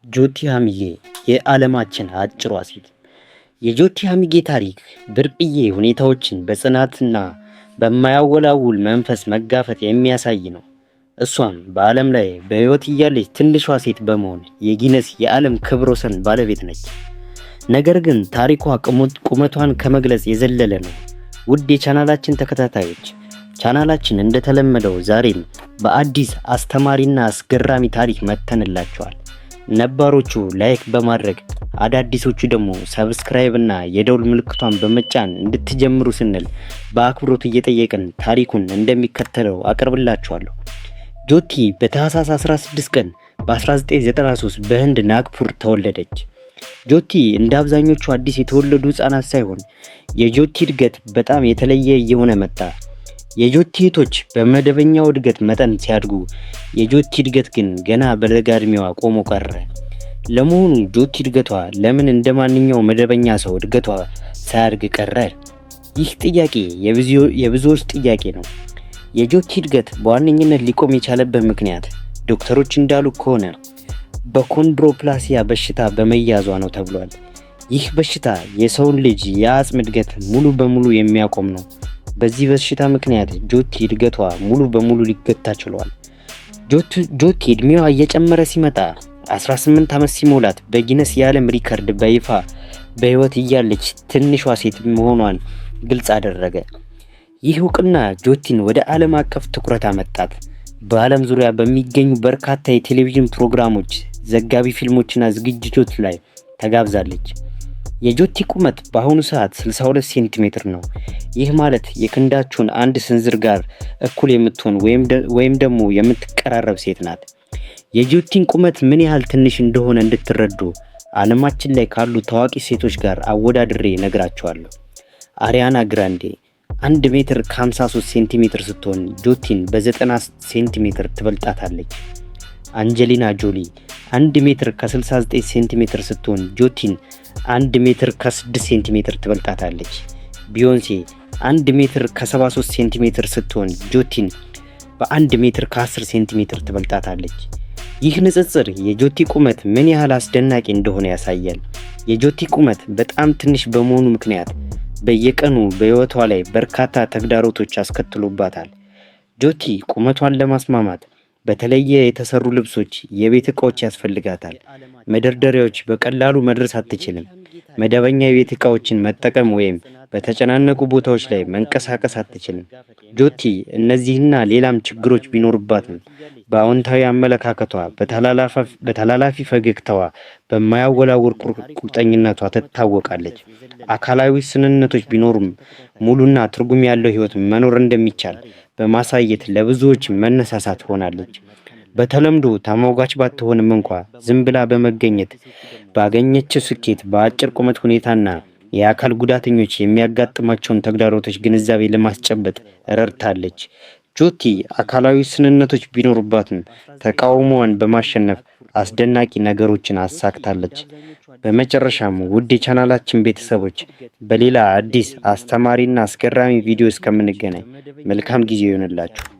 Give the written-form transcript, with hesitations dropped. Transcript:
ጆቲ ሀሚጌ የዓለማችን አጭሯ ሴት። የጆቲ ሀሚጌ ታሪክ ብርቅዬ ሁኔታዎችን በጽናትና በማያወላውል መንፈስ መጋፈጥ የሚያሳይ ነው። እሷም በዓለም ላይ በሕይወት እያለች ትንሿ ሴት በመሆን የጊነስ የዓለም ክብረ ወሰን ባለቤት ነች። ነገር ግን ታሪኳ ቁመቷን ከመግለጽ የዘለለ ነው። ውድ የቻናላችን ተከታታዮች፣ ቻናላችን እንደተለመደው ዛሬም በአዲስ አስተማሪና አስገራሚ ታሪክ መጥተንላችኋል። ነባሮቹ like በማድረግ፣ አዳዲሶቹ ደግሞ subscribe እና የደውል ምልክቷን በመጫን እንድትጀምሩ ስንል በአክብሮት እየጠየቅን ታሪኩን እንደሚከተለው አቀርብላችኋለሁ። ጆቲ በታህሳስ 16 ቀን በ1993 በህንድ ናግፑር ተወለደች። ጆቲ እንደ አብዛኞቹ አዲስ የተወለዱ ህጻናት ሳይሆን የጆቲ እድገት በጣም የተለየ እየሆነ መጣ። የጆቲ እህቶች በመደበኛው እድገት መጠን ሲያድጉ፣ የጆቲ እድገት ግን ገና በለጋ እድሜዋ ቆሞ ቀረ። ለመሆኑ ጆቲ እድገቷ ለምን እንደ ማንኛውም መደበኛ ሰው እድገቷ ሳያድግ ቀረ? ይህ ጥያቄ የብዙዎች ጥያቄ ነው። የጆቲ እድገት በዋነኝነት ሊቆም የቻለበት ምክንያት ዶክተሮች እንዳሉ ከሆነ በ achondroplasia በሽታ በመያዟ ነው ተብሏል። ይህ በሽታ የሰውን ልጅ የአጽም እድገት ሙሉ በሙሉ የሚያቆም ነው። በዚህ በሽታ ምክንያት ጆቲ እድገቷ ሙሉ በሙሉ ሊገታ ችሏል። ጆቲ እድሜዋ እየጨመረ ሲመጣ 18 ዓመት ሲሞላት በጊነስ የዓለም ሪከርድ በይፋ በሕይወት እያለች ትንሿ ሴት መሆኗን ግልጽ አደረገ። ይህ እውቅና ጆቲን ወደ ዓለም አቀፍ ትኩረት አመጣት። በዓለም ዙሪያ በሚገኙ በርካታ የቴሌቪዥን ፕሮግራሞች፣ ዘጋቢ ፊልሞችና ዝግጅቶች ላይ ተጋብዛለች። የጆቲ ቁመት በአሁኑ ሰዓት 62 ሴንቲሜትር ነው። ይህ ማለት የክንዳችሁን አንድ ስንዝር ጋር እኩል የምትሆን ወይም ደግሞ የምትቀራረብ ሴት ናት። የጆቲን ቁመት ምን ያህል ትንሽ እንደሆነ እንድትረዱ ዓለማችን ላይ ካሉ ታዋቂ ሴቶች ጋር አወዳድሬ እነግራችኋለሁ። አሪያና ግራንዴ 1 ሜትር ከ53 ሴንቲሜትር ስትሆን ጆቲን በ90 ሴንቲሜትር ትበልጣታለች። አንጀሊና ጆሊ 1 ሜትር ከ69 ሴንቲሜትር ስትሆን ጆቲን 1 ሜትር ከ6 ሴንቲሜትር ትበልጣታለች። ቢዮንሴ 1 ሜትር ከ73 ሴንቲሜትር ስትሆን ጆቲን በ1 ሜትር ከ10 ሴንቲሜትር ትበልጣታለች። ይህ ንጽጽር የጆቲ ቁመት ምን ያህል አስደናቂ እንደሆነ ያሳያል። የጆቲ ቁመት በጣም ትንሽ በመሆኑ ምክንያት በየቀኑ በሕይወቷ ላይ በርካታ ተግዳሮቶች አስከትሎባታል። ጆቲ ቁመቷን ለማስማማት በተለየ የተሰሩ ልብሶች፣ የቤት ዕቃዎች ያስፈልጋታል። መደርደሪያዎች በቀላሉ መድረስ አትችልም። መደበኛ የቤት ዕቃዎችን መጠቀም ወይም በተጨናነቁ ቦታዎች ላይ መንቀሳቀስ አትችልም። ጆቲ እነዚህና ሌላም ችግሮች ቢኖሩባትም በአዎንታዊ አመለካከቷ፣ በተላላፊ ፈገግታዋ፣ በማያወላውል ቁርጠኝነቷ ትታወቃለች። አካላዊ ውስንነቶች ቢኖሩም ሙሉና ትርጉም ያለው ሕይወት መኖር እንደሚቻል በማሳየት ለብዙዎች መነሳሳት ሆናለች። በተለምዶ ተሟጋች ባትሆንም እንኳ ዝም ብላ በመገኘት ባገኘችው ስኬት በአጭር ቁመት ሁኔታና የአካል ጉዳተኞች የሚያጋጥማቸውን ተግዳሮቶች ግንዛቤ ለማስጨበጥ ረድታለች። ጆቲ አካላዊ ውስንነቶች ቢኖሩባትም ተቃውሞዋን በማሸነፍ አስደናቂ ነገሮችን አሳክታለች። በመጨረሻም ውድ የቻናላችን ቤተሰቦች፣ በሌላ አዲስ አስተማሪና አስገራሚ ቪዲዮ እስከምንገናኝ መልካም ጊዜ ይሆንላችሁ።